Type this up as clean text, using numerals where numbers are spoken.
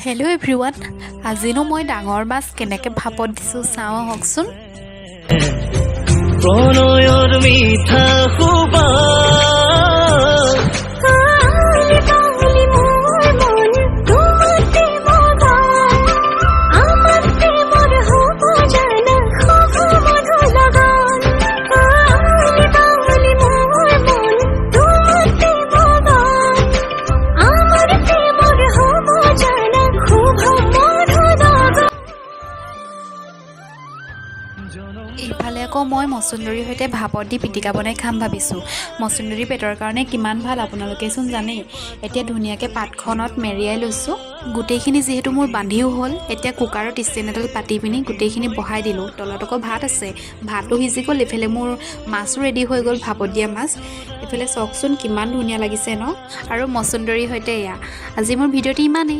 Hello' everyone, আজিনো মই ডাঙৰ মাছ কেনেকৈ ভাপত দিছোঁ, চাওঁ আহকচোন। প্ৰণয়ৰ মিঠা সুবাস। আলি মোৰ মন তোমাতে মগন, আমাৰ প্ৰেমৰ হব জানা শুভ মধু লগন। আলি বাউলি মোৰ মন তোমাতে মগন, আমাৰ প্ৰেমৰ হব জানা শুভ মধু লগন। এইফালে আকৌ মই মচুন্দৰীৰ সৈতে ভাপত দি পিটিকা বনাই খাম ভাবিছোঁ। মচুন্দৰী পেটৰ কাৰণে কিমান ভাল, আপোনালোকেচোন জানেই। এতিয়া ধুনীয়াকৈ পাতখনত মেৰিয়াই লৈছোঁ। গোটেইখিনি যিহেতু মোৰ বান্ধিও হ'ল, এতিয়া কুকাৰত ষ্টেণ্ড এডাল পাতি পিনি গোটেইখিনি বহাই দিলোঁ। তলত আকৌ ভাত আছে, ভাতো সিজি গ'ল। এইফালে মোৰ মাছো ৰেডি হৈ গ'ল, ভাপত দিয়া মাছ। এইফালে চাওকচোন, কিমান ধুনীয়া লাগিছে ন? আৰু মচুন্দৰীৰ সৈতে এয়া। আজি মোৰ ভিডিঅ'টো ইমানেই।